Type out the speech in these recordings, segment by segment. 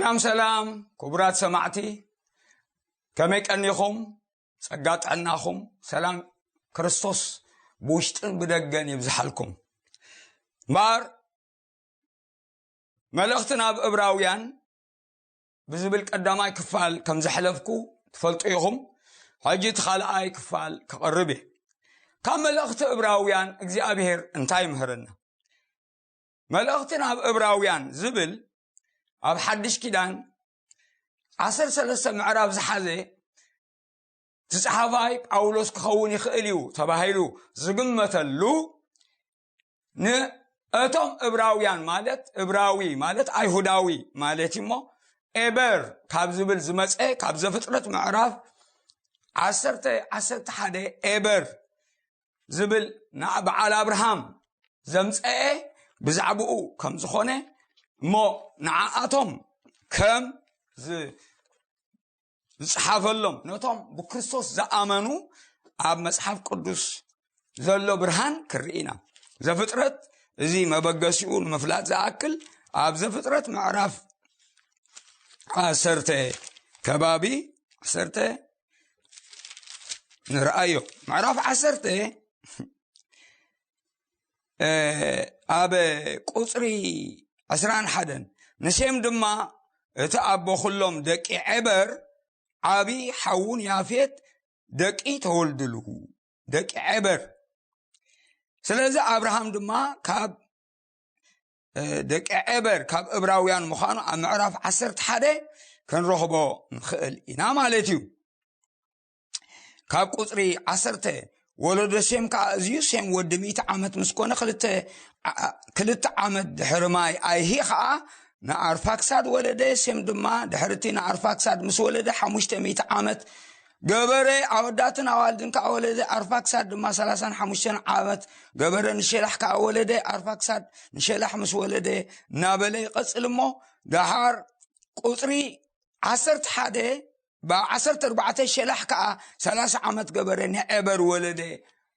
ሰላም ሰላም ክቡራት ሰማዕቲ፣ ከመይ ቀኒኹም? ጸጋ ጥዕናኹም፣ ሰላም ክርስቶስ ብውሽጥን ብደገን ይብዝሓልኩም። እምበኣር መልእኽቲ ናብ እብራውያን ብዝብል ቀዳማይ ክፋል ከም ዘሕለፍኩ ትፈልጡ ኢኹም። ሕጂ እቲ ካልኣይ ክፋል ክቐርብ እየ። ካብ መልእኽቲ እብራውያን እግዚኣብሔር እንታይ ይምህረና? መልእኽቲ ናብ እብራውያን ዝብል ኣብ ሓድሽ ኪዳን ዓሰርተ ሰለስተ ምዕራፍ ዝሓዘ እቲ ጸሓፋይ ጳውሎስ ክኸውን ይኽእል እዩ ተባሂሉ ዝግመተሉ፣ ንእቶም እብራውያን ማለት እብራዊ ማለት ኣይሁዳዊ ማለት እዩ እሞ፣ ኤበር ካብ ዝብል ዝመጸ፣ ካብ ዘፍጥረት ምዕራፍ ዓሰርተ ዓሰርተ ሓደ ኤበር ዝብል ንዓ-፣ በዓል ኣብርሃም ዘምጸኤ ብዛዕባኡ ከም ዝኾነ እሞ፣ ንዓኣቶም ከም ዝ-፣ ዝጸሓፈሎም ነቶም ብክርስቶስ ዝኣመኑ ኣብ መጽሓፍ ቅዱስ ዘሎ ብርሃን ክርኢ ኢና። ዘፍጥረት፣ እዚ መበገሲኡ ንምፍላጥ ዝኣክል፣ ኣብ ዘፍጥረት ምዕራፍ ዓሰርተ ከባቢ ዓሰርተ ንርኣዮ። ምዕራፍ ዓሰርተ፣ እ፣ ኣብ ቁጽሪ ዕስራን ሓደን፣ ንሴም ድማ እቲ ኣቦ ኩሎም ደቂ ዔበር ዓቢ ሓዉን ያፌት ደቂ ተወልድሉ፣ ደቂ ዔበር። ስለዚ ኣብርሃም ድማ ካብ፣ እ፣ ደቂ ዔበር፣ ካብ እብራውያን ምዃኑ ኣብ ምዕራፍ ዓሰርተ ሓደ ክንረኽቦ ንኽእል ኢና ማለት እዩ። ካብ ቁጽሪ ዓሰርተ፣ ወለዶ ሴም ከኣ እዚ እዩ። ሴም ወዲ ሚእቲ ዓመት ምስ ኮነ፣ ክልተ ዓ-፣ ክልተ ዓመት ድሕሪ ማይ ኣይሂ ከኣ ንኣርፋክሳድ ወለደ። ሴም ድማ ድሕሪ እቲ ንኣርፋክሳድ ምስ ወለደ ሓሙሽተ ሚእቲ ዓመት ገበረ፣ ኣወዳትን ኣዋልድን ከኣ ወለደ። ኣርፋክሳድ ድማ ሰላሳን ሓሙሽተን ዓመት ገበረ፣ ንሼላሕ ከኣ ወለደ። ኣርፋክሳድ ንሼላሕ ምስ ወለደ እናበለ ይቐጽል እሞ፣ ደሓር ቁጽሪ ዓሰርተ ሓደ፣ ብዓሰርተ ኣርባዕተ ሼላሕ ከኣ ሰላሳ ዓመት ገበረ፣ ንዔበር ወለደ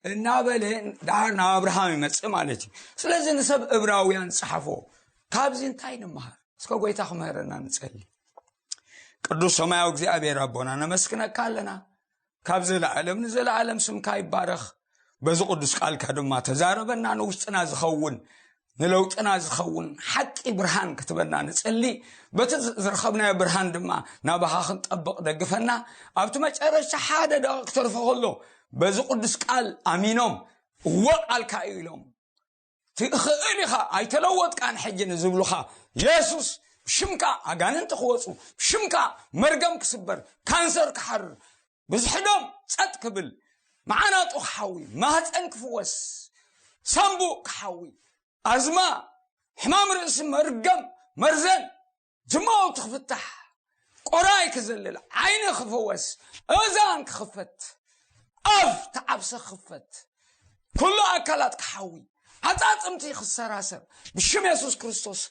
እናበለ ደሓር ናብ ኣብርሃም ይመጽእ ማለት እዩ። ስለዚ ንሰብ እብራውያን ጸሓፎ። ካብዚ እንታይ ንምሃር? እስከ ጎይታ ክምህረና ንጸሊ። ቅዱስ ሰማያዊ እግዚኣብሔር ኣቦና፣ ነመስግነካ ኣለና። ካብ ዘለዓለም ንዘለዓለም ስምካ ይባረኽ። በዚ ቅዱስ ቃልካ ድማ ተዛረበና፣ ንውሽጥና ዝኸውን፣ ንለውጥና ዝኸውን ሓቂ ብርሃን ክትበና ንጸሊ። በቲ ዝ-፣ ዝረኸብናዮ ብርሃን ድማ ናባኻ ክንጠብቕ ደግፈና። ኣብቲ መጨረሻ ሓደ ደቂቕ ተርፎ ከሎ፣ በዚ ቅዱስ ቃል ኣሚኖም፣ "እወ ቃልካ እዩ" ኢሎም፣ "ትኽእል ኢኻ፣ ኣይተለወጥካን ሕጂ" ንዝብሉኻ፣ የሱስ፣ ብሽምካ ኣጋንንቲ ክወጹ፣ ብሽምካ መርገም ክስበር፣ ካንሰር ክሓርር፣ ብዝሕዶም ጸጥ ክብል፣ መዓናጡ ክሓዊ፣ ማህፀን ክፍወስ፣ ሳምቡእ ክሓዊ፣ ኣዝማ፣ ሕማም ርእሲ፣ መርገም፣ መርዘን፣ ጅማውቲ ክፍታሕ፣ ቆራይ ክዘልል፣ ዓይኒ ክፍወስ፣ እዛን ክኽፈት፣ ኣፍ ተዓብሰ ክኽፈት፣ ኩሉ ኣካላት ክሓዊ፣ ዓጻጽምቲ ክሰራሰር፣ ብሽም የሱስ ክርስቶስ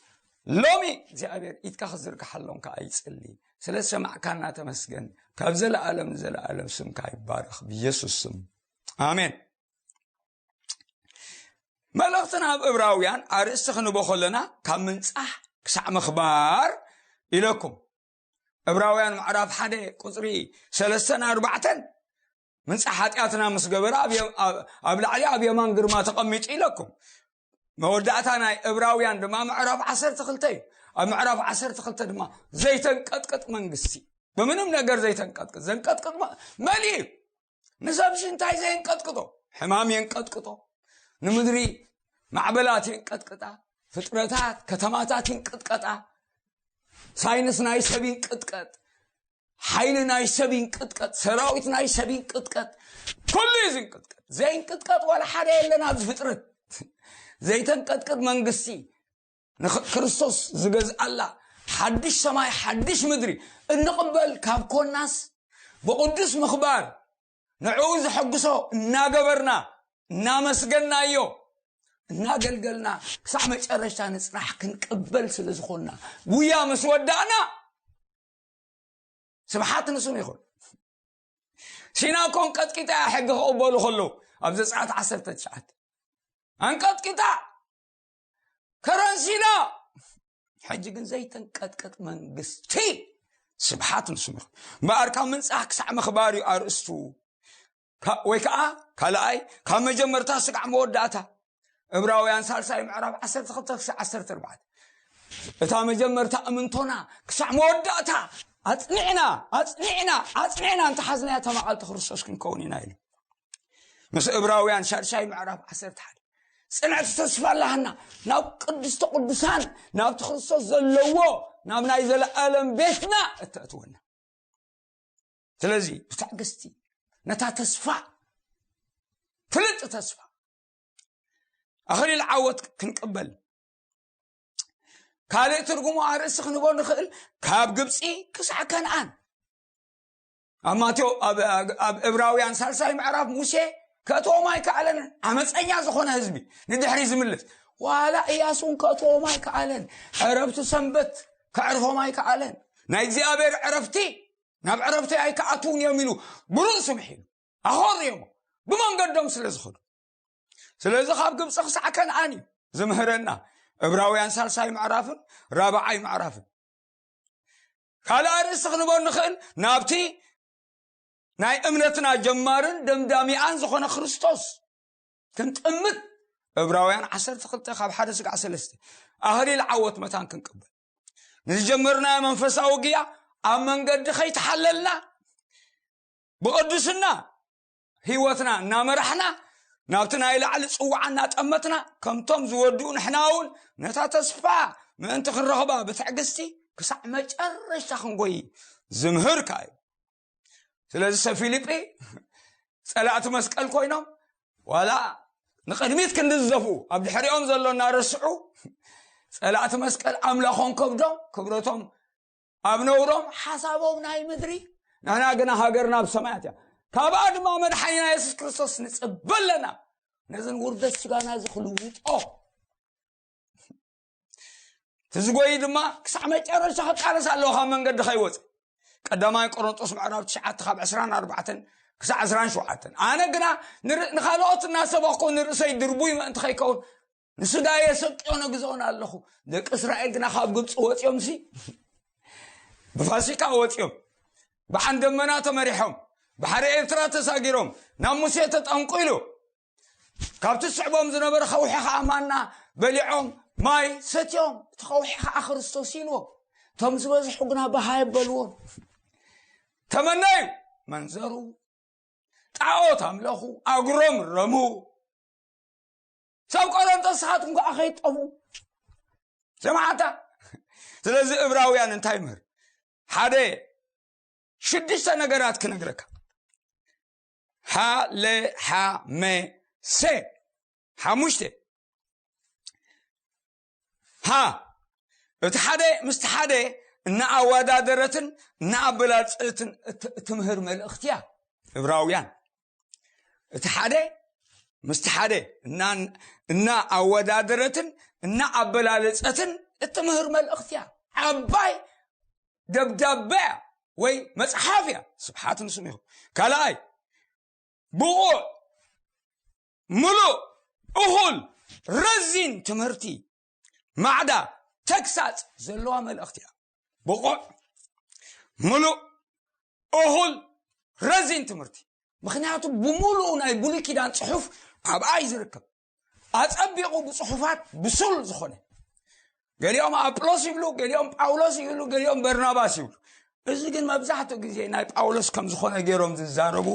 ሎሚ እግዚኣብሔር ኢድካ ክዝርግሓሎም ከኣ ይጽሊ። ስለ ዝሰማዕካና ተመስገን። ካብ ዘለኣለም ንዘለኣለም ስምካ ይባረኽ፣ ብየሱስ ስም ኣሜን። መልእኽቲ ናብ እብራውያን ኣርእስቲ ክንቦ ከለና፣ ካብ ምንጻሕ ክሳዕ ምኽባር ኢለኩም። እብራውያን ምዕራፍ ሓደ ቁጽሪ ሰለስተን ኣርባዕተን፣ ምንጻሕ ሓጢኣትና ምስ ገበረ ኣብ የ-፣ ኣብ፣ ኣብ ላዕሊ ኣብ የማን ግርማ ተቐሚጡ ኢለኩም። መወዳእታ ናይ እብራውያን ድማ ምዕራፍ ዓሰርተ ክልተ እዩ። ኣብ ምዕራፍ ዓሰርተ ክልተ ድማ ዘይተንቀጥቅጥ መንግስቲ፣ ብምንም ነገር ዘይተንቀጥቅጥ፣ ዘንቀጥቅጥ መ-፣ መሊእ እዩ። ንሰብ ሲ እንታይ ዘየንቀጥቅጦ? ሕማም የንቀጥቅጦ፣ ንምድሪ ማዕበላት የንቀጥቅጣ፣ ፍጥረታት፣ ከተማታት ይንቅጥቀጣ፣ ሳይንስ ናይ ሰብ ይንቅጥቀጥ፣ ሓይሊ ናይ ሰብ ይንቅጥቀጥ፣ ሰራዊት ናይ ሰብ ይንቅጥቀጥ፣ ኩሉ እዩ ዝንቅጥቀጥ። ዘይንቅጥቀጥ ዋላ ሓደ የለን ኣብዚ ፍጥረት። ዘይተንቀጥቅጥ መንግስቲ፣ ንክርስቶስ ዝገዝኣላ ሓድሽ ሰማይ ሓድሽ ምድሪ እንቕበል ካብ ኮናስ፣ ብቕዱስ ምኽባር ንዕኡ ዘሐጉሶ እናገበርና፣ እናመስገናዮ፣ እናገልገልና ክሳዕ መጨረሻ ንጽናሕ ክንቅበል ስለ ዝኾንና፣ ጉያ ምስ ወዳእና፣ ስብሓት ንስሙ ይኹን። ሲና እኮ ኣንቀጥቂጣ እያ ሕጊ ክቕበሉ ከለዉ፣ ኣብ ዘጸኣት ዓሰርተ ትሽዓተ ኣንቀጥቂጣ፣ ከረን ሲና፣ ሕጂ ግን ዘይተንቀጥቅጥ መንግስቲ፣ ስብሓት ንስሙ ይኹን። እምበኣር ካብ ምንጻህ ክሳዕ ምኽባር እዩ ኣርእስቱ። ካ- ወይ ከዓ ካልኣይ፣ ካብ መጀመርታ ስጋዕ መወዳእታ። ዕብራውያን ሳልሳይ ምዕራፍ ዓሰርተ ክልተ ክሳዕ ዓሰርተ ኣርባዕተ። እታ መጀመርታ እምንቶና ክሳዕ መወዳእታ ኣጽኒዕና ኣጽኒዕና ኣጽኒዕና እንተሓዝናያ፣ እታ መዓልቲ ክርስቶስ ክንከውን ኢና ኢሉ። ምስ ዕብራውያን ሻድሻይ ምዕራፍ ዓሰርተ ሓደ። ጽንዕቲ ተስፋ ኣላህና ናብ ቅድስተ ቅዱሳን፣ ናብቲ ክርስቶስ ዘለዎ፣ ናብ ናይ ዘለኣለም ቤትና እተእትወና። ስለዚ ብትዕግስቲ ነታ ተስፋ፣ ፍልጥ ተስፋ፣ ኣኽሊል ዓወት ክንቅበል። ካልእ ትርጉሙ ኣርእስቲ ክንቦ ንኽእል፣ ካብ ግብፂ ክሳዕ ከነኣን። ኣብ ማቴዎ ኣብ ዕብራውያን ሳልሳይ ምዕራፍ፣ ሙሴ ከእትዎም ኣይከኣለን። ዓመፀኛ ዝኾነ ህዝቢ፣ ንድሕሪ ዝምልስ። ዋላ እያሱ እውን ከእትዎም ኣይከኣለን። ዕረፍቲ ሰንበት ከዕርፎም ኣይከኣለን። ናይ እግዚኣብሔር ዕረፍቲ፣ ናብ ዕረፍቲ ኣይከኣትውን እዮም ኢሉ ብርእሱ ምሒሉ ኣኾርዮሞ፣ ብመንገዶም ስለ ዝኸዱ። ስለዚ ካብ ግብፂ ክሳዕ ከነኣን እዩ ዝምህረና፣ ዕብራውያን ሳልሳይ ምዕራፍን ራብዓይ ምዕራፍን። ካልእ ኣርእስቲ ክንቦ ንኽእል፣ ናብቲ ናይ እምነትና ጀማርን ደምዳሚኣን ዝኾነ ክርስቶስ ክንጥምት፣ ዕብራውያን ዓሰርተ ክልተ ካብ ሓደ ስጋዕ ሰለስተ። ኣኽሊል ዓወት መታን ክንቅበል፣ ንዝጀመርናዮ መንፈሳዊ ግያ ኣብ መንገዲ ከይተሓለልና፣ ብቕዱስና ህይወትና እናመራሕና፣ ናብቲ ናይ ላዕሊ ጽዋዓ እናጠመትና፣ ከምቶም ዝወድኡ ንሕና እውን ነታ ተስፋ ምእንቲ ክንረኽባ ብትዕግስቲ ክሳዕ መጨረሻ ክንጎይ ዝምህር ከኣ እዩ። ስለዚ ሰብ ፊልጲ ጸላእቲ መስቀል ኮይኖም፣ ዋላ ንቕድሚት ክንዲ ዝዘፍኡ፣ ኣብ ድሕሪኦም ዘሎ እናረስዑ፣ ጸላእቲ መስቀል ኣምላኾም ከብዶም፣ ክብረቶም ኣብ ነውሮም፣ ሓሳቦም ናይ ምድሪ፣ ንሕና ግና ሃገርና ኣብ ሰማያት እያ። ካብኣ ድማ መድሓኒና የሱስ ክርስቶስ ንጽበ ኣለና። ነዝን ውርደት ስጋና እዚ ክልውጦ፣ እቲ ዝጎይ ድማ ክሳዕ መጨረሻ ክቃለስ ኣለዎ፣ ካብ መንገዲ ከይወጽእ። ቀዳማይ ቆሮንጦስ ምዕራፍ ትሽዓተ ካብ ዕስራን ኣርባዕተን ክሳዕ ዕስራን ሸውዓተን። ኣነ ግና ንር-፣ ንኻልኦት እናሰበኽኩ ንርእሰይ ድርቡይ ምእንቲ ከይከውን ንስጋየ ሰቅዮ ነግዝኦን ኣለኹ። ደቂ እስራኤል ግና ካብ ግብፂ ወፂኦምሲ፣ ብፋሲካ ወፂኦም፣ ብዓን ደመና ተመሪሖም፣ ባሕሪ ኤርትራ ተሳጊሮም፣ ናብ ሙሴ ተጠንቁ ኢሉ፣ ካብቲ ዝስዕቦም ዝነበረ ከውሒ ኸዓ ማና በሊዖም፣ ማይ ሰትዮም፣ እቲ ከውሒ ኸዓ ክርስቶስ ኢልዎም። እቶም ዝበዝሑ ግና በሃ የበልዎም። ተመነዩ፣ መንዘሩ፣ ጣዖት ኣምለኹ፣ ኣግሮም ረሙ። ሰብ ቆሮንቶስ ንስኻትኩም ከዓ ከይትጠፍኡ። ሰማዕታ። ስለዚ ዕብራውያን እንታይ ምህር? ሓደ ሽዱሽተ ነገራት ክነግረካ። ሃ፣ ለ፣ ሓ፣ መ፣ ሰ። ሓሙሽተ። ሃ፣ እቲ ሓደ ምስቲ ሓደ እናኣወዳደረትን እናኣበላልጸትን እት-፣ እትምህር መልእኽቲ እያ። ዕብራውያን። እቲ ሓደ ምስቲ ሓደ እና-፣ እናኣወዳደረትን እናኣበላለጸትን እትምህር መልእኽቲ እያ። ዓባይ ደብዳበ እያ ወይ መጽሓፍ እያ። ስብሓት ንስሙ ይኹን። ካልኣይ፣ ብቑዕ፣ ምሉእ፣ እኹል፣ ረዚን ትምህርቲ፣ ማዕዳ፣ ተግሳጽ ዘለዋ መልእኽቲ እያ። ብቑዕ፣ ምሉእ፣ እኹል፣ ረዚን ትምህርቲ። ምኽንያቱ ብምሉኡ ናይ ብሉይ ኪዳን ጽሑፍ ኣብኣ እዩ ዝርከብ። ኣጸቢቑ ብጽሑፋት ብሱል ዝኾነ። ገሊኦም ኣጵሎስ ይብሉ፣ ገሊኦም ጳውሎስ ይብሉ፣ ገሊኦም በርናባስ ይብሉ። እዚ ግን መብዛሕትኡ ግዜ ናይ ጳውሎስ ከም ዝኾነ ገይሮም ዝዛረቡ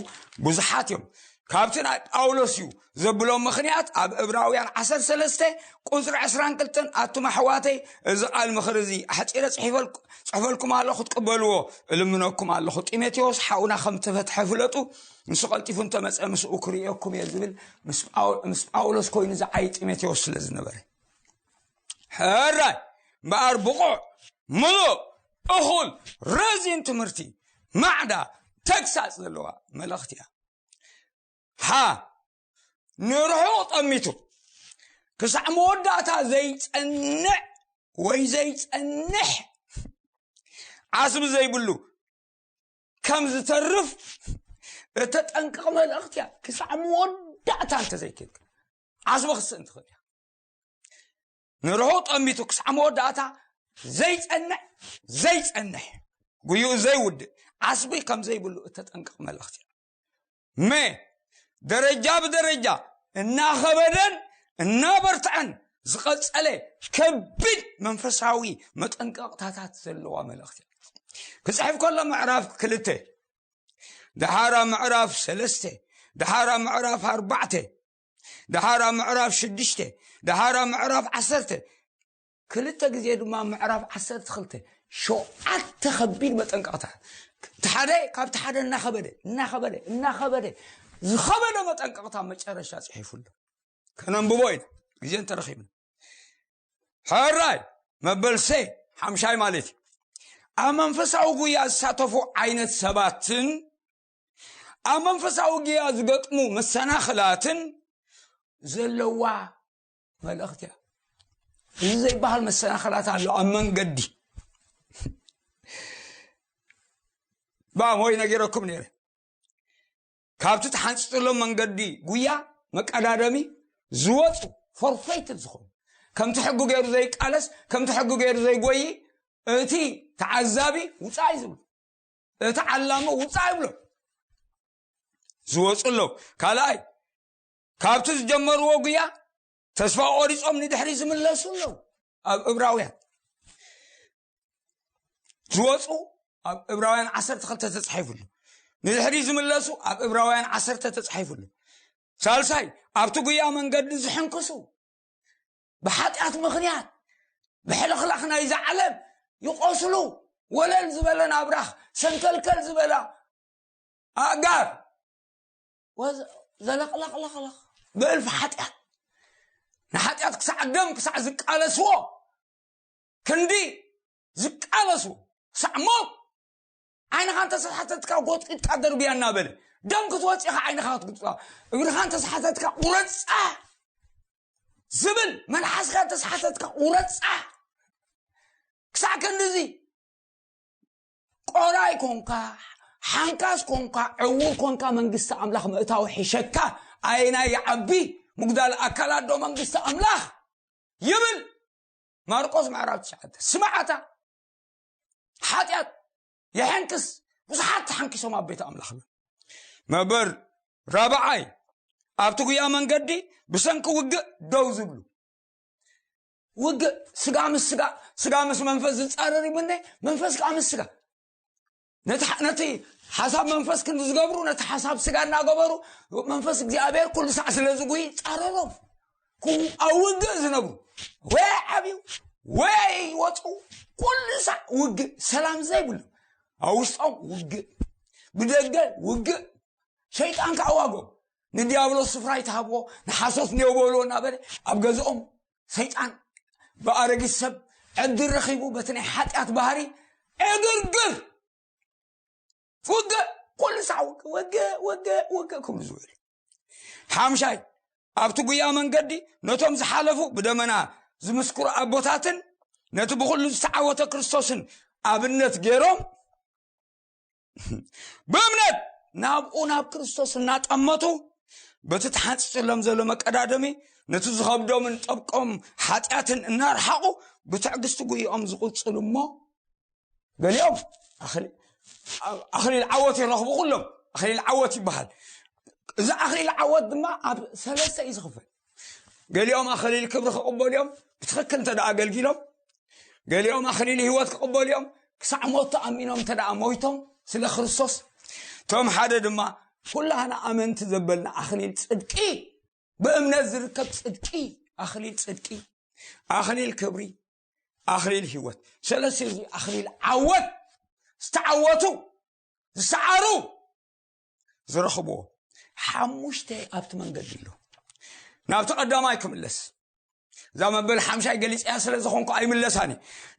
ብዙሓት እዮም። ካብቲ ናይ ጳውሎስ እዩ ዘብሎም ምኽንያት ኣብ ዕብራውያን ዓሰርተ ሰለስተ ቁጽሪ ዕስራን ክልተን፣ ኣቱም ኣሕዋተይ፣ እዚ ቃል ምኽሪ እዚ ኣሕጺረ ጽሒፈልኩ-፣ ጽሑፈልኩም ኣለኹ፣ ክትቅበልዎ እልምነኩም ኣለኹ። ጢሞቴዎስ ሓውና ከም ተፈትሐ ፍለጡ፣ ንሱ ቀልጢፉ እንተመጸ ምስኡ ክርእየኩም እየ ዝብል ምስ ጳው-፣ ምስ ጳውሎስ ኮይኑ ዝዓይ ጢሞቴዎስ ስለ ዝነበረ። ሕራይ እምበኣር ብቑዕ፣ ምሉእ፣ እኹል፣ ረዚን ትምህርቲ፣ ማዕዳ፣ ተግሳጽ ዘለዋ መልእኽቲ እያ። ሃ፣ ንርሑቕ ጠሚቱ ክሳዕ መወዳእታ ዘይጸንዕ ወይ ዘይጸንሕ፣ ዓስቢ ዘይብሉ ከም ዝተርፍ እተጠንቅቕ መልእኽቲ እያ። ክሳዕ መወዳእታ እንተዘይከድካ ዓስቢ ክትስእን ትኽእል እያ። ንርሑቕ ጠሚቱ ክሳዕ መወዳእታ ዘይጸንዕ ዘይጸንሕ፣ ጉይኡ ዘይውድእ፣ ዓስቢ ከም ዘይብሉ እተጠንቅቕ መልእኽቲ እያ። መ ደረጃ ብደረጃ እናኸበደን እናበርትዐን ዝቐጸለ ከቢድ መንፈሳዊ መጠንቀቕታታት ዘለዋ መልእኽቲ እያ። ክጽሕፍ ከሎ ምዕራፍ ክልተ፣ ደሓራ ምዕራፍ ሰለስተ፣ ደሓራ ምዕራፍ ኣርባዕተ፣ ደሓራ ምዕራፍ ሽዱሽተ፣ ደሓራ ምዕራፍ ዓሰርተ፣ ክልተ ግዜ ድማ ምዕራፍ ዓሰርተ ክልተ፣ ሸውዓተ ከቢድ መጠንቀቕታ። እቲ ሓደ ካብቲ ሓደ እናኸበደ እናኸበደ እናኸበደ ዝኸበደ መጠንቀቕታ መጨረሻ ጽሒፉሉ። ከነንብቦ ኢና ግዜ እንተረኺብና። ሕራይ መበል ሰ ሓምሻይ ማለት እዩ። ኣብ መንፈሳዊ ጉያ ዝሳተፉ ዓይነት ሰባትን ኣብ መንፈሳዊ ጉያ ዝገጥሙ መሰናኽላትን ዘለዋ መልእኽቲ እያ። እዚ ዘይበሃል መሰናኽላት ኣሎ ኣብ መንገዲ። ባሞይ ነጊረኩም ነይረ። ካብቲ ተሓንፂፅሎም መንገዲ ጉያ መቀዳደሚ ዝወፁ፣ ፎርፌትድ ዝኾኑ፣ ከምቲ ሕጊ ገይሩ ዘይቃለስ፣ ከምቲ ሕጊ ገይሩ ዘይጎይ፣ እቲ ተዓዛቢ ውፃእ እዩ ዝብሉ፣ እቲ ዓላሚ ውፃእ ይብሎ ዝወፁ ኣለዉ። ካልኣይ፣ ካብቲ ዝጀመርዎ ጉያ ተስፋ ቆሪፆም ንድሕሪ ዝምለሱ ኣለዉ። ኣብ እብራውያን ዝወፁ ኣብ እብራውያን ዓሰርተ ክልተ ተፃሒፉሉ። ንድሕሪ ዝምለሱ ኣብ እብራውያን ዓሰርተ ተፃሒፉሉ። ሳልሳይ፣ ኣብቲ ጉያ መንገዲ ዝሕንክሱ፣ ብሓጢኣት ምኽንያት ብሕልኽላኽ ናይዛ ዓለም ይቆስሉ። ወለል ዝበለ ናብራኽ፣ ሰንከልከል ዝበላ ኣእጋር፣ ወዘ- ዘለቕለቕለቕለቕ ብእልፊ ሓጢኣት፣ ንሓጢኣት ክሳዕ ደም ክሳዕ ዝቃለስዎ፣ ክንዲ ዝቃለሱ፣ ክሳዕ ሞት፣ ዓይንኻ እንተሰሓተትካ ጎጥቂጥካ ደርብያ እናበለ፣ ደም ክትወፅእ ኢኻ ዓይንኻ ክትጉጥጣ፣ እግርኻ እንተሰሓተትካ ቁረፃ ዝብል፣ መልሓስካ እንተሰሓተትካ ቁረፃ፣ ክሳዕ ክንድዚ ቆራይ ኮንካ፣ ሓንካስ ኮንካ፣ ዕውር ኮንካ፣ መንግስቲ ኣምላኽ ምእታው ሒሸካ፣ ኣየናይ ይዓቢ? ምጉዳል ኣካላት ዶ መንግስቲ ኣምላኽ? ይብል ማርቆስ ምዕራፍ ትሽዓተ። ስማዕታ ሓጢኣት የሐንክስ፣ ብዙሓት ተሓንኪሶም ኣብ ቤት ኣምላኽ። መበር ራብዓይ፣ ኣብቲ ጉያ መንገዲ ብሰንኪ ውግእ ደው ዝብሉ። ውግእ ስጋ ምስ ስጋ፣ ስጋ ምስ መንፈስ ዝጻረር ይምነ፣ መንፈስ ከዓ ምስ ስጋ። ነቲ ሓ- ነቲ ሓሳብ መንፈስ ክንዲ ዝገብሩ፣ ነቲ ሓሳብ ስጋ እናገበሩ፣ መንፈስ እግዚኣብሔር ኩሉ ሳዕ ስለ ዝጉይ ይጻረሮም። ኩ- ኣብ ውግእ ዝነብሩ፣ ወይ ዓብዩ ወይ ይወፁ፣ ኩሉ ሳዕ ውግእ፣ ሰላም ዘይብሉ፣ ኣብ ውሽጦም ውግእ፣ ብደገ ውግእ። ሸይጣን ከዓ ዋጎም፣ ንዲያብሎስ ስፍራ ይትሃብዎ፣ ንሓሶት ኔው በልዎ እናበለ ኣብ ገዝኦም ሰይጣን ብኣረጊት ሰብ ዕድል ረኺቡ፣ በቲ ናይ ሓጢኣት ባህሪ ዕግርግር፣ ውግእ፣ ኩሉ ሳዕ ውግእ፣ ውግእ፣ ውግእ፣ ውግእ ክብሉ ዝውዕሉ። ሓምሻይ፣ ኣብቲ ጉያ መንገዲ ነቶም ዝሓለፉ ብደመና ዝምስክሩ ኣቦታትን ነቲ ብኹሉ ዝተዓወተ ክርስቶስን ኣብነት ገይሮም፣ ብእምነት ናብኡ ናብ ክርስቶስ እናጠመቱ፣ በቲ ተሓንፂፅሎም ዘሎ መቀዳደሚ ነቲ ዝኸብዶምን ጠብቆም ሓጢኣትን እናርሓቑ ብትዕግስቲ ጉይኦም ዝቕፅሉ እሞ፣ ገሊኦም ኣኽሊ- ኣኽሊል ዓወት ይረኽቡ። ኩሎም ኣኽሊል ዓወት ይበሃል። እዚ ኣኽሊል ዓወት ድማ ኣብ ሰለስተ እዩ ዝኽፈል። ገሊኦም ኣኽሊል ክብሪ ክቕበሉ እዮም፣ ብትኽክል እንተ ደኣ ኣገልጊሎም። ገሊኦም ኣኽሊል ህይወት ክቕበሉ እዮም፣ ክሳዕ ሞት ተኣሚኖም እንተ ደኣ ሞይቶም ስለ ክርስቶስ። እቶም ሓደ ድማ ኩላህና ኣመንቲ ዘበልና ኣኽሊል ጽድቂ፣ ብእምነት ዝርከብ ጽድቂ፣ ኣኽሊል ጽድቂ፣ ኣኽሊል ክብሪ፣ ኣኽሊል ህይወት። ሰለስተ እዚ ኣኽሊል ዓወት ዝተዓወቱ፣ ዝሰዓሩ ዝረኽብዎ። ሓሙሽተ ኣብቲ መንገዲ ኣሎ። ናብቲ ቀዳማይ ክምለስ፣ እዛ መበል ሓምሻይ ገሊፀያ ስለ ዝኾንኩ ኣይምለሳኒ።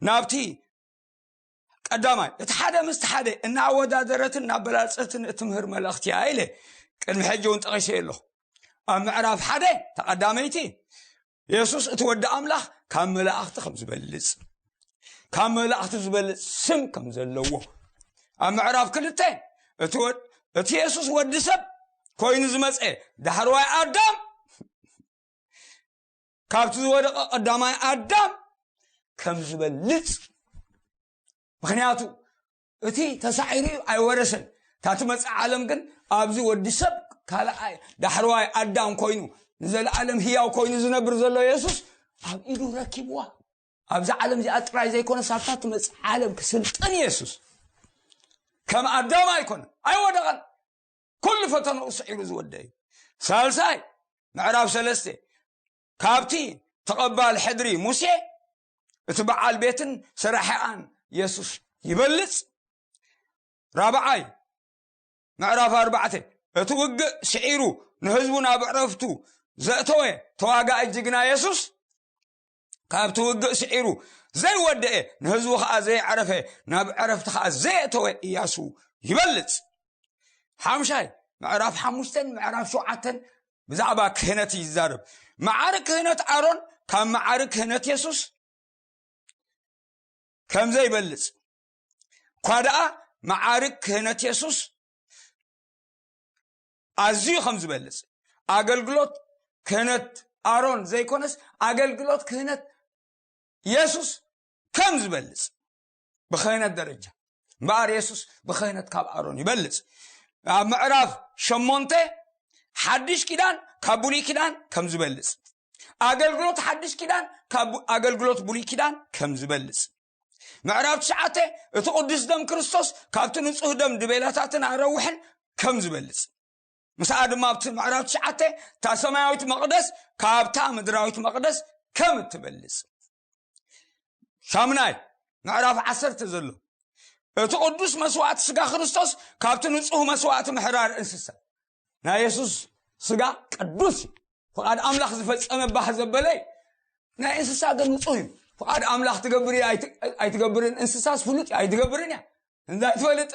ናብቲ ቀዳማይ፣ እቲ ሓደ ምስቲ ሓደ እናወዳደረትን እናበላለፀትን እትምህር መልእኽቲ እያ ኢለ ቅድሚ ሕጂ እውን ጠቒሰ ኣለኹ። ኣብ ምዕራፍ ሓደ ተቐዳመይቲ፣ የሱስ እቲ ወዲ ኣምላኽ ካብ መላእኽቲ ከም ዝበልጽ፣ ካብ መላእኽቲ ዝበልጽ ስም ከም ዘለዎ፣ ኣብ ምዕራፍ ክልተ፣ እቲ ወድ- እቲ የሱስ ወዲ ሰብ ኮይኑ ዝመጸ ዳሕረዋይ ኣዳም፣ ካብቲ ዝወደቐ ቀዳማይ ኣዳም ከም ዝበልጽ። ምክንያቱ እቲ ተሳዒሩ እዩ ኣይወረሰን። እታ ትመጽእ ዓለም ግን ኣብዚ ወዲ ሰብ ካልኣይ ዳሕረዋይ ኣዳም ኮይኑ ንዘለኣለም ህያው ኮይኑ ዝነብር ዘሎ የሱስ ኣብ ኢዱ ረኪብዋ። ኣብዚ ዓለም እዚኣ ጥራይ ዘይኮነ ሳብታ ትመጽእ ዓለም ክስልጥን የሱስ ከም ኣዳም ኣይኮነ ኣይወደቐን። ኩሉ ፈተንኡ ስዒሩ ዝወደ እዩ። ሳልሳይ ምዕራፍ ሰለስተ ካብቲ ተቐባል ሕድሪ ሙሴ እቲ በዓል ቤትን ሰራሒኣን የሱስ ይበልጽ። ራብዓይ ምዕራፍ ኣርባዕተ እቲ ውግእ ስዒሩ ንህዝቡ ናብ ዕረፍቱ ዘእተወ ተዋጋኢ ጅግና የሱስ ካብቲ ውግእ ስዒሩ ዘይወደአ ንህዝቡ ከዓ ዘየዕረፈ ናብ ዕረፍቲ ከዓ ዘየእተወ እያሱ ይበልጽ። ሓምሻይ ምዕራፍ ሓሙሽተን ምዕራፍ ሸውዓተን ብዛዕባ ክህነት ይዛረብ። መዓርግ ክህነት ኣሮን ካብ መዓርግ ክህነት የሱስ ከም ዘይበልጽ እኳ ደኣ መዓርግ ክህነት የሱስ ኣዝዩ ከም ዝበልጽ ኣገልግሎት ክህነት ኣሮን ዘይኮነስ ኣገልግሎት ክህነት የሱስ ከም ዝበልጽ ብክህነት ደረጃ እምበኣር የሱስ ብክህነት ካብ ኣሮን ይበልጽ። ኣብ ምዕራፍ ሸሞንተ ሓድሽ ኪዳን ካብ ብሉይ ኪዳን ከም ዝበልጽ ኣገልግሎት ሓድሽ ኪዳን ካብ ኣገልግሎት ብሉይ ኪዳን ከም ዝበልጽ ምዕራፍ ትሽዓተ እቲ ቅዱስ ደም ክርስቶስ ካብቲ ንጹህ ደም ድቤላታትን ኣረውሕን ከም ዝበልጽ ምስኣ ድማ ኣብቲ ምዕራፍ ትሽዓተ እታ ሰማያዊት መቕደስ ካብታ ምድራዊት መቕደስ ከም እትበልጽ ሻምናይ ምዕራፍ ዓሰርተ ዘሎ እቲ ቅዱስ መስዋዕቲ ስጋ ክርስቶስ ካብቲ ንጹህ መስዋዕቲ ምሕራር እንስሳ ናይ የሱስ ስጋ ቅዱስ እዩ። ፍቓድ ኣምላኽ ዝፈጸመ ባህ ዘበለ እዩ። ናይ እንስሳ ግን ንጹህ እዩ። ፍቓድ ኣምላኽ ትገብር እያ ኣይትገብርን እንስሳስ ፍሉጥ እያ ኣይትገብርን እያ። እንታይ ትፈልጥ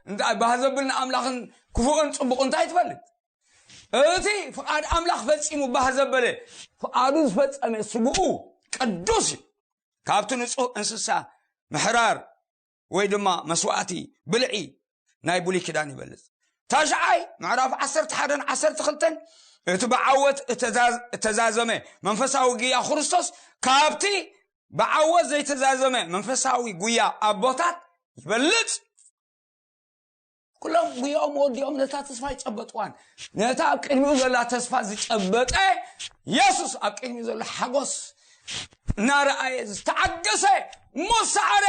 እንታይ ባህ ዘብል ንኣምላኽን ክፉእን ጽቡቕ እንታይ ትፈልጥ? እቲ ፍቓድ ኣምላኽ ፈጺሙ ባህ ዘበለ ፍቓዱ ዝፈጸመ ስግኡ ቅዱስ እዩ። ካብቲ ንጹህ እንስሳ ምሕራር ወይ ድማ መስዋዕቲ ብልዒ ናይ ብሉይ ኪዳን ይበልጽ። ታሽዓይ ምዕራፍ ዓሰርተ ሓደን ዓሰርተ ክልተን እቲ ብዓወት እተዛዘመ መንፈሳዊ ግያ ክርስቶስ ካብቲ ብዓወት ዘይተዛዘመ መንፈሳዊ ጉያ ኣቦታት ይበልጽ። ኩሎም ጉያኦም ወዲኦም ነታ ተስፋ ይጨበጥዋን ነታ ኣብ ቅድሚኡ ዘላ ተስፋ ዝጨበጠ የሱስ ኣብ ቅድሚኡ ዘሎ ሓጎስ እናረኣየ ዝተዓገሰ ሞሳዓረ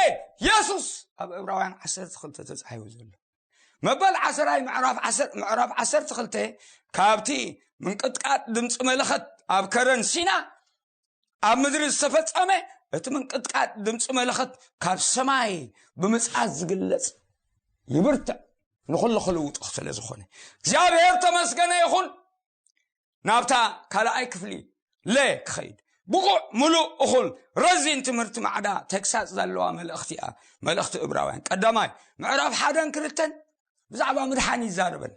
የሱስ ኣብ ዕብራውያን ዓሰርተ ክልተ ተጻሒፉ ዘሎ መበል ዓሰራይ ምዕራፍ ዓሰርተ ክልተ ካብቲ ምንቅጥቃጥ ድምፂ መለኸት ኣብ ከረን ሲና ኣብ ምድሪ ዝተፈጸመ እቲ ምንቅጥቃጥ ድምፂ መለኸት ካብ ሰማይ ብምፅኣት ዝግለፅ ይብርትዕ ንኩሉ ክልውጦ ስለ ዝኾነ እግዚኣብሔር ተመስገነ ይኹን። ናብታ ካልኣይ ክፍሊ ለ ክኸይድ ብቑዕ ምሉእ እኹል ረዚን ትምህርቲ ማዕዳ ተግሳፅ ዘለዋ መልእኽቲ እያ። መልእኽቲ እብራውያን ቀዳማይ ምዕራፍ ሓደን ክልተን ብዛዕባ ምድሓን ይዛረበና።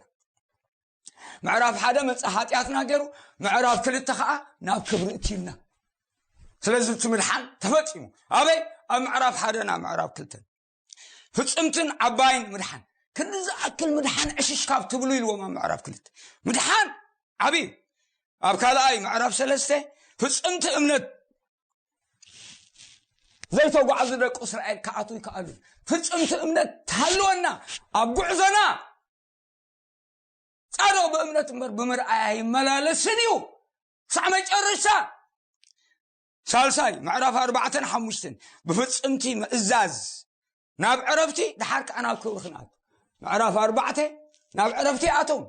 ምዕራፍ ሓደ መፀ ሓጢኣትና ገይሩ ምዕራፍ ክልተ ከዓ ናብ ክብሪ እትዩና። ስለዚ እቲ ምድሓን ተፈፂሙ ኣበይ ኣብ ምዕራፍ ሓደ ናብ ምዕራፍ ክልተን ፍፅምትን ዓባይን ምድሓን ክንዲ ዝኣክል ምድሓን ዕሽሽ ካብ ትብሉ ኢልዎም ኣብ ምዕራፍ ክልተ ምድሓን ዓብዩ ኣብ ካልኣይ ምዕራፍ ሰለስተ ፍፅምቲ እምነት ዘይተጓዕዙ ደቂ እስራኤል ክኣትዉ ይከኣሉ። ፍፅምቲ እምነት ትሃልወና ኣብ ጉዕዞና ጻድቕ ብእምነት እምበር ብምርኣያ ይመላለስን እዩ ክሳዕ መጨረሻ። ሳልሳይ ምዕራፍ ኣርባዕተን ሓሙሽተን ብፍፅምቲ ምእዛዝ ናብ ዕረፍቲ ድሓር ከዓ ናብ ክብሪ ክንኣቱ። ምዕራፍ ኣርባዕተ ናብ ዕረፍቲ ኣተው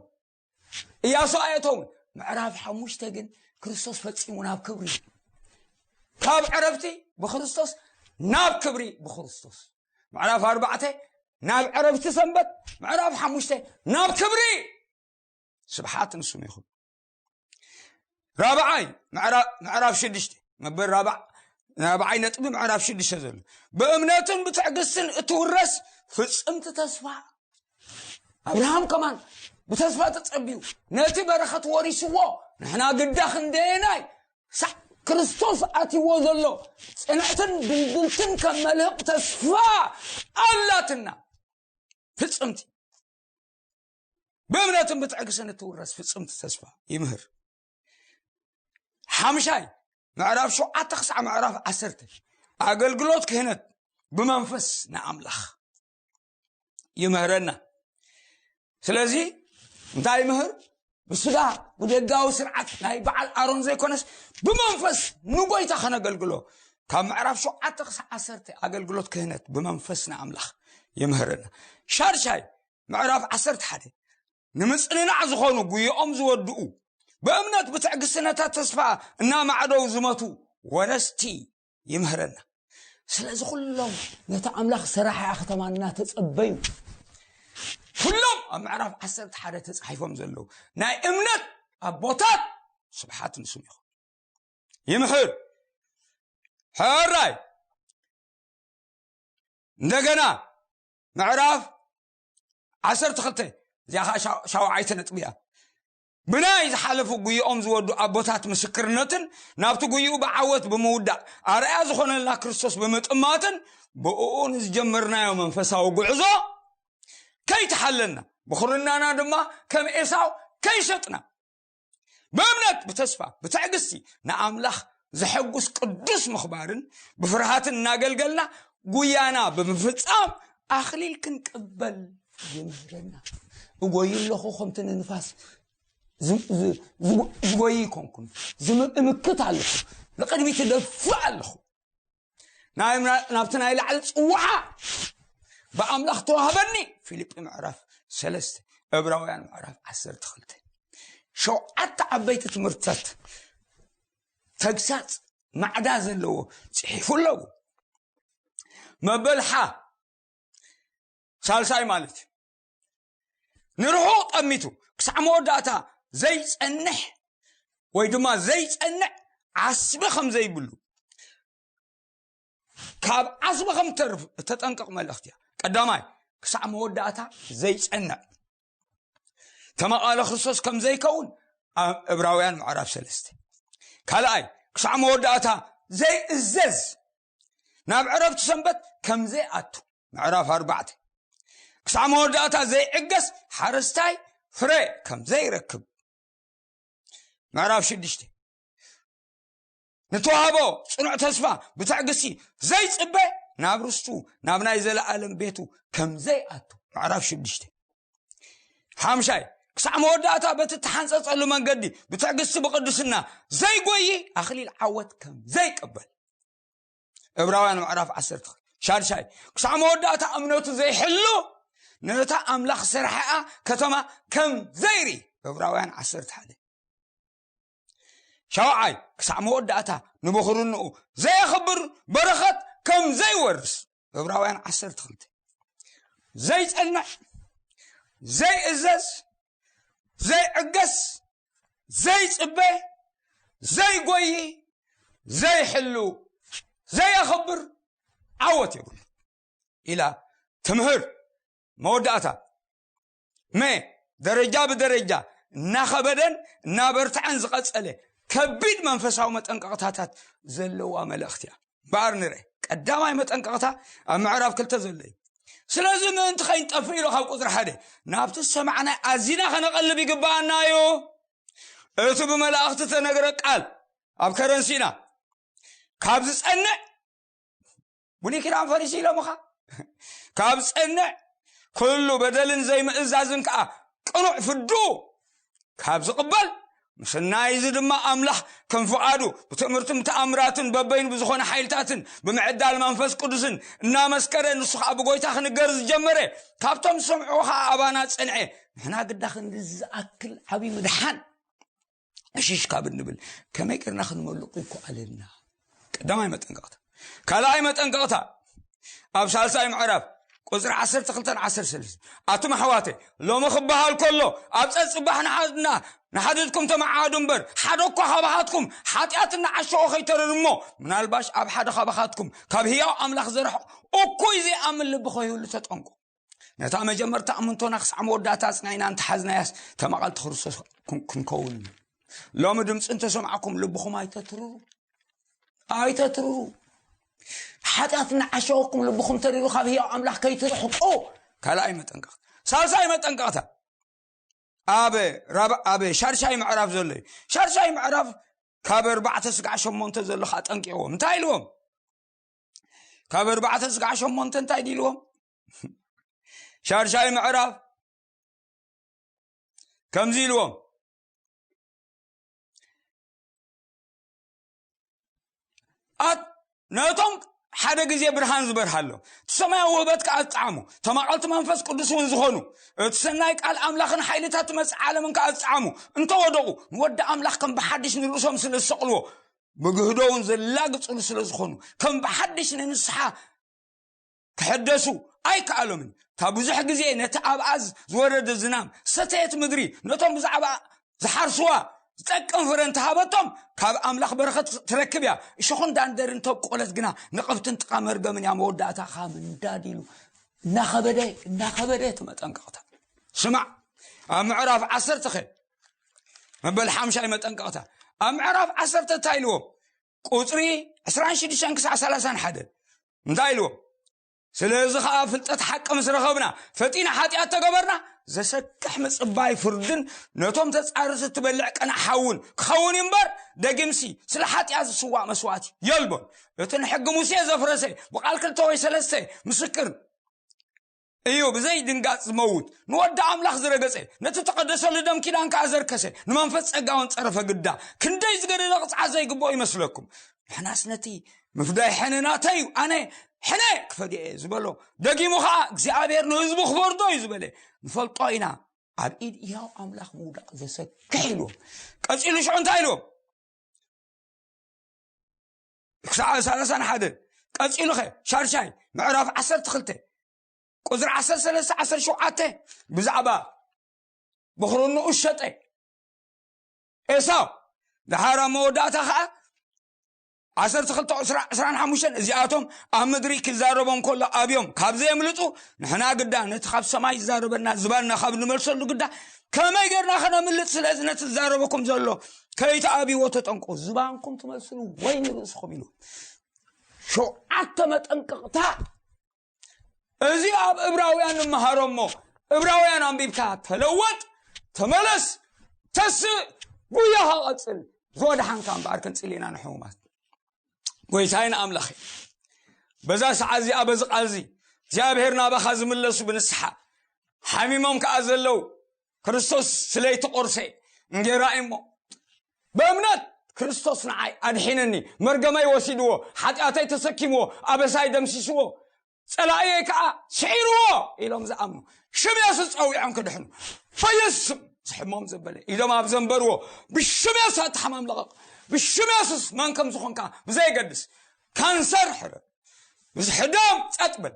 እያሱ ኣየተውን። ምዕራፍ ሓሙሽተ ግን ክርስቶስ ፈጺሙ ናብ ክብሪ ካብ ዕረፍቲ ብክርስቶስ ናብ ክብሪ ብክርስቶስ ምዕራፍ ኣርባዕተ ናብ ዕረፍቲ ሰንበት ምዕራፍ ሓሙሽተ ናብ ክብሪ ስብሓት ንስም ይኹን። ራብዓይ ምዕራፍ ሽዱሽተ መበል ራብዓይ ነጥቢ ምዕራፍ ሽዱሽተ ዘሎ ብእምነትን ብትዕግስትን እትውረስ ፍጽምቲ ተስፋ ኣብርሃም ከማን ብተስፋ ተጸብዩ ነቲ በረኸት ወሪስዎ ንሕና ግዳ ክንደየናይ ሳዕ ክርስቶስ ኣትይዎ ዘሎ ጽንዕትን ድንግልትን ከም መልህቕ ተስፋ ኣላትና ፍጽምቲ ብእምነትን ብትዕግስትን እትውረስ ፍጽምቲ ተስፋ ይምህር። ሓምሻይ ምዕራፍ ሸውዓተ ክሳዕ ምዕራፍ ዓሰርተ ኣገልግሎት ክህነት ብመንፈስ ንኣምላኽ ይምህረና። ስለዚ እንታይ ይምህር? ብስጋ ብደጋዊ ስርዓት ናይ በዓል ኣሮን ዘይኮነስ ብመንፈስ ንጎይታ ከነገልግሎ ካብ ምዕራፍ ሸውዓተ ክሳዕ ዓሰርተ ኣገልግሎት ክህነት ብመንፈስ ንኣምላኽ ይምህረና። ሻድሻይ ምዕራፍ ዓሰርተ ሓደ ንምጽንናዕ ዝኾኑ ጉይኦም ዝወድኡ ብእምነት ብትዕግስቲ ነታ ተስፋ እናማዕደው ዝመቱ ወነስቲ ይምህረና። ስለዚ ኩሎም ነቲ ኣምላኽ ሰራሕያ ከተማ እናተጸበዩ ኩሎም ኣብ ምዕራፍ ዓሰርተ ሓደ ተጻሒፎም ዘለዉ ናይ እምነት ኣቦታት ስብሓት ንስም ይኹን ይምህር። ሕራይ እንደገና ምዕራፍ ዓሰርተ ክልተ እዚኣ ኸዓ ሻውዓይቲ ነጥቢ እያ። ብናይ ዝሓለፉ ጉይኦም ዝወዱ ኣቦታት ምስክርነትን ናብቲ ጉይኡ ብዓወት ብምውዳእ ኣርኣያ ዝኾነልና ክርስቶስ ብምጥማትን ብእኡ ንዝጀመርናዮ መንፈሳዊ ጉዕዞ ከይተሓለልና ብኹርናና ድማ ከም ኤሳው ከይሸጥና ብእምነት ብተስፋ ብትዕግስቲ ንኣምላኽ ዘሐጉስ ቅዱስ ምኽባርን ብፍርሃትን እናገልገልና ጉያና ብምፍጻም ኣኽሊል ክንቅበል ይምህረና። እጎይ ኣለኹ ከምቲ ንንፋስ ዝጎይ ይኮንኩን እምክት ኣለኹ፣ ንቅድሚት ደፍእ ኣለኹ። ናብቲ ናይ ላዕሊ ጽዋዓ ብኣምላኽ ተዋህበኒ። ፊልጲ ምዕራፍ ሰለስተ፣ እብራውያን ምዕራፍ ዓሰርተ ክልተ። ሸውዓተ ዓበይቲ ትምህርትታት ተግሳጽ ማዕዳ ዘለዎ ጽሒፉ ኣለዎ። መበልሓ ሳልሳይ ማለት እዩ። ንርሑቕ ጠሚቱ ክሳዕ መወዳእታ ዘይጸንሕ ወይ ድማ ዘይጸንዕ ዓስቢ ከም ዘይብሉ ካብ ዓስቢ ከም ተርፍ እተጠንቅቕ መልእኽቲ እያ። ቀዳማይ ክሳዕ መወዳእታ ዘይጸንዕ ተመቓለ ክርስቶስ ከም ዘይከውን ኣብ እብራውያን ምዕራፍ ሰለስተ። ካልኣይ ክሳዕ መወዳእታ ዘይእዘዝ ናብ ዕረፍቲ ሰንበት ከም ዘይኣቱ ምዕራፍ ኣርባዕተ። ክሳዕ መወዳእታ ዘይዕገስ ሓረስታይ ፍረ ከም ዘይረክብ ምዕራፍ ሽዱሽተ። ንተዋህቦ ጽኑዕ ተስፋ ብትዕግስቲ ዘይጽበ ናብ ርስቱ ናብ ናይ ዘለኣለም ቤቱ ከም ዘይኣቱ ምዕራፍ ሽዱሽተ። ሓምሻይ ክሳዕ መወዳእታ በቲ እተሓንጸጸሉ መንገዲ ብትዕግስቲ ብቕድስና ዘይጎይ ኣኽሊል ዓወት ከም ዘይቅበል እብራውያን ምዕራፍ ዓሰርተ። ሻድሻይ ክሳዕ መወዳእታ እምነቱ ዘይሕሉ ነታ ኣምላኽ ሰርሓኣ ከተማ ከም ዘይርኢ እብራውያን ዓሰርተ ሓደ። ሻውዓይ ክሳዕ መወዳእታ ንብኽርንኡ ዘየኽብር በረኸት ከም ዘይወርስ እብራውያን ዓሰርተ ክልተ። ዘይጸንዕ ዘይእዘዝ ዘይዕገስ ዘይጽበ ዘይጎይ ዘይሕሉ ዘየኽብር ዓወት የብሉ ኢላ ትምህር። መወዳእታ መ ደረጃ ብደረጃ እናኸበደን እናበርትዐን ዝቐጸለ ከቢድ መንፈሳዊ መጠንቀቕታታት ዘለዋ መልእኽቲ እያ። እምበኣር ንረ ቀዳማይ መጠንቀቕታ ኣብ ምዕራፍ ክልተ ዘሎ እዩ። ስለዚ ምእንቲ ከይንጠፍእ ኢሉ ካብ ቁፅሪ ሓደ ናብቲ ዝሰማዕናይ ኣዚና ከነቐልብ ይግባኣና እዩ። እቲ ብመላእኽቲ ተነግረ ቃል ኣብ ከረንሲና ካብ ዝጸንዕ ብሉይ ኪዳን ፈሪሱ ኢሎምኻ ካብ ዝጸንዕ ኩሉ በደልን ዘይምእዛዝን ከዓ ቅኑዕ ፍዱ ካብ ዝቕበል ምስናይ እዚ ድማ ኣምላኽ ከም ፍቓዱ ብትእምርትን ተኣምራትን በበይኑ ብዝኾነ ሓይልታትን ብምዕዳል መንፈስ ቅዱስን እናመስከረ ንሱ ከዓ ብጎይታ ክንገር ዝጀመረ ካብቶም ዝሰምዑ ከዓ ኣባና ጸንዐ ንሕና ግዳ ክንዲ ዝኣክል ዓብዪ ምድሓን እሽሽ ካብ እንብል ከመይ ጌርና ክንመልቁ ይከኣለና? ቀዳማይ መጠንቀቕታ። ካልኣይ መጠንቀቕታ ኣብ ሳልሳይ ምዕራፍ ቁፅሪ ዓሰርተ ክልተን ዓሰርተ ሰለስተ ኣቱም ኣሕዋተ ሎሚ ክበሃል ከሎ ኣብ ፀፅባሕ ንሓድና ንሓድድኩም ተመዓዱ እምበር ሓደ እኳ ካባኻትኩም ሓጢኣት እናዓሸቑ ከይተርር እሞ ምናልባሽ ኣብ ሓደ ካባኻትኩም ካብ ህያው ኣምላኽ ዘርሕቕ እኩይ ዘይኣምን ልቢ ከይህሉ ተጠንቁ። ነታ መጀመርታ እምንቶና ክሳዕ መወዳእታ ኣጽናዕና እንተሓዝናያስ ተማቐልቲ ክርስቶስ ክን- ክንከውን ኢና። ሎሚ ድምፂ እንተሰማዕኩም ልብኹም ኣይተትርሩ ኣይተትርሩ። ሓጢኣት እናዓሸወኩም ልብኹም ተሪሩ ካብ ህያው ኣምላኽ ከይትርሕቁ ካልኣይ መጠንቀቕታ። ሳልሳይ መጠንቀቕታ ኣብ ራብ- ኣብ ሻድሻይ ምዕራፍ ዘሎ እዩ። ሻድሻይ ምዕራፍ ካብ ኣርባዕተ ስጋዕ ሸሞንተ ዘሎ ከዓ ጠንቂቕዎም እንታይ ኢልዎም? ካብ ኣርባዕተ ስጋዕ ሸሞንተ እንታይ ድልዎም? ሻድሻይ ምዕራፍ ከምዚ ኢልዎም፣ ኣት ነቶም ሓደ ግዜ ብርሃን ዝበርሃሎም፣ እቲ ሰማያዊ ውህበት ከኣ ዝጠዓሙ፣ ተማቐልቲ መንፈስ ቅዱስ እውን ዝኾኑ፣ እቲ ሰናይ ቃል ኣምላኽን ሓይልታት መጽእ ዓለምን ከኣ ዝጠዓሙ እንተወደቑ፣ ንወዲ ኣምላኽ ከም ብሓድሽ ንርእሶም ስለ ዝሰቕልዎ፣ ብግህዶ እውን ዘላግጹሉ ስለ ዝኾኑ፣ ከም ብሓድሽ ንንስሓ ክሕደሱ ኣይከኣሎምን። ካብ ብዙሕ ግዜ ነቲ ኣብ ኣዝ ዝወረደ ዝናም ሰተየት ምድሪ፣ ነቶም ብዛዕባ ዝሓርስዋ ዝጠቅም ፍረ እንተሃበቶም፣ ካብ ኣምላኽ በረኸት ትረክብ እያ። እሾኽን ዳንደርን ተብቆለት ግና፣ ነቐብትን ጥቓ መርገምን እያ። መወዳእታ ኸዓ ምንዳድ ኢሉ እናኸበደ እናኸበደ፣ እቲ መጠንቀቕታ። ስማዕ፣ ኣብ ምዕራፍ ዓሰርተ ኸ መበል ሓምሻይ መጠንቀቕታ። ኣብ ምዕራፍ ዓሰርተ እንታይ ኢልዎም? ቁጽሪ ዕስራን ሽዱሽተን ክሳዕ ሰላሳን ሓደ እንታይ ኢልዎም? ስለዚ ኸዓ ፍልጠት ሓቂ ምስ ረኸብና፣ ፈጢና ሓጢኣት ተገበርና፣ ዘሰክሕ ምጽባይ ፍርድን ነቶም ተጻረርቲ እትበልዕ ቀናእ ሓውን ክኸውን እምበር፣ ደጊምሲ ስለ ሓጢኣት ዝስዋእ መስዋእቲ የልቦን። እቲ ንሕጊ ሙሴ ዘፍረሰ፣ ብቓል ክልተ ወይ ሰለስተ ምስክር እዩ ብዘይ ድንጋጽ ዝመውት፣ ንወዲ ኣምላኽ ዝረገጸ፣ ነቲ ተቐደሰሉ ደም ኪዳን ከኣ ዘርከሰ፣ ንመንፈስ ጸጋ እውን ጸረፈ ግዳ። ክንደይ ዝገደደ ቅጽዓት ዘይግብኦ ይመስለኩም? ንሕናስ ነቲ ምፍዳይ ሕነ ናተይ እዩ፣ ኣነ ሕነ ክፈድዮ እየ ዝበሎ፣ ደጊሙ ኸኣ እግዚኣብሔር ንህዝቡ ክፈርዶ እዩ ዝበለ ንፈልጦ ኢና። ኣብ ኢድ ህያው ኣምላኽ ምውዳቕ ዘሰክሕ ኢልዎም። ቀጺሉ ሽዑ እንታይ ኢልዎም? ክሳዕ ሰላሳን ሓደ። ቀጺሉ ኸ ሻድሻይ ምዕራፍ ዓሰርተ ክልተ ቁጽሪ ዓሰርተ ሰለስተ ዓሰርተ ሸውዓተ ብዛዕባ በኹርንኡ ሸጠ ኤሳው። ደሓር ኣብ መወዳእታ ኸዓ ዓሰርተ ክልተ ዕስራ፣ ዕስራን ሓሙሽተን፣ እዚኣቶም ኣብ ምድሪ ክዛረቦም ከሎ ኣብዮም ካብ ዘየምልጡ፣ ንሕና ግዳ ነቲ ካብ ሰማይ ዝዛረበና ዝባንና ካብ ንመልሰሉ ግዳ ከመይ ጌርና ኸነምልጥ? ስለዚ ነቲ ዝዛረበኩም ዘሎ ከይትኣብይዎ ተጠንቀቑ፣ ዝባንኩም ትመልስሉ ወይኒ ርእስኹም ኢሉ። ሸውዓተ መጠንቀቕታ። እዚ ኣብ እብራውያን ንመሃሮ እሞ፣ እብራውያን ኣንቢብካ ተለወጥ፣ ተመለስ፣ ተስእ፣ ጉያኻ ቀጽል። ዝወድሓንካ እምበኣር ክንጽል ኢና ንሕሙማት። ጎይታይ ንኣምላኸይ፣ በዛ ሰዓት እዚኣ፣ በዚ ቃል እዚ እግዚኣብሔር ናባኻ ዝምለሱ ብንስሓ ሓሚሞም ከኣ ዘለዉ፣ ክርስቶስ ስለይቲ ቆርሰ እንጌራ እዩ እሞ፣ ብእምነት ክርስቶስ ንዓይ ኣድሒነኒ፣ መርገመይ ወሲድዎ፣ ሓጢኣተይ ተሰኪምዎ፣ ኣበሳይ ደምሲስዎ፣ ጸላእየይ ከኣ ስዒርዎ ኢሎም ዝኣምኑ፣ ሽም የሱስ ጸዊዖም ክድሕኑ፣ በየሱስ ስም ዝሕሞም ዘበለ ኢዶም ኣብ ዘንበርዎ፣ ብሽም የሱስ ኣቲ ሕማም ለቐቕ። ብሽም የሱስ መን ከም ዝኾንካ ብዘየገድስ፣ ካንሰር ሕረር፣ ምስ ሕደም ጸጥ በል፣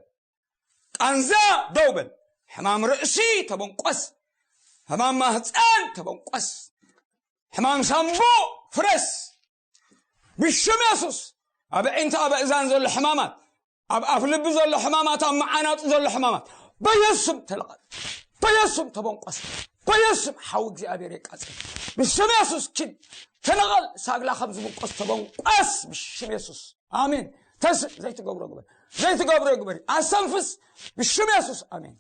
ቃንዛ ደው በል፣ ሕማም ርእሲ ተበንቆስ፣ ሕማም ማህፀን ተበንቆስ፣ ሕማም ሳምቡእ ፍረስ። ብሽም የሱስ ኣብ ኣዒንቲ ኣብ ኣእዛን ዘሎ ሕማማት፣ ኣብ ኣፍ ልቢ ዘሎ ሕማማት፣ ኣብ መዓናጡ ዘሎ ሕማማት በየሱስ ስም ተለቐል። በየሱስ ስም ተበንቆስ። በየሱስ ስም ሓዊ እግዚኣብሔር የቃጽል። ብሽም የሱስ ኪድ ተነቐል። ሳግላ ከም ዝብንቆስ ተበንቆስ ብሽም የሱስ። ኣሜን። ተስእ። ዘይትገብሮ ግበር። ዘይትገብሮ ግበር። ኣስተንፍስ ብሽም የሱስ። ኣሜን።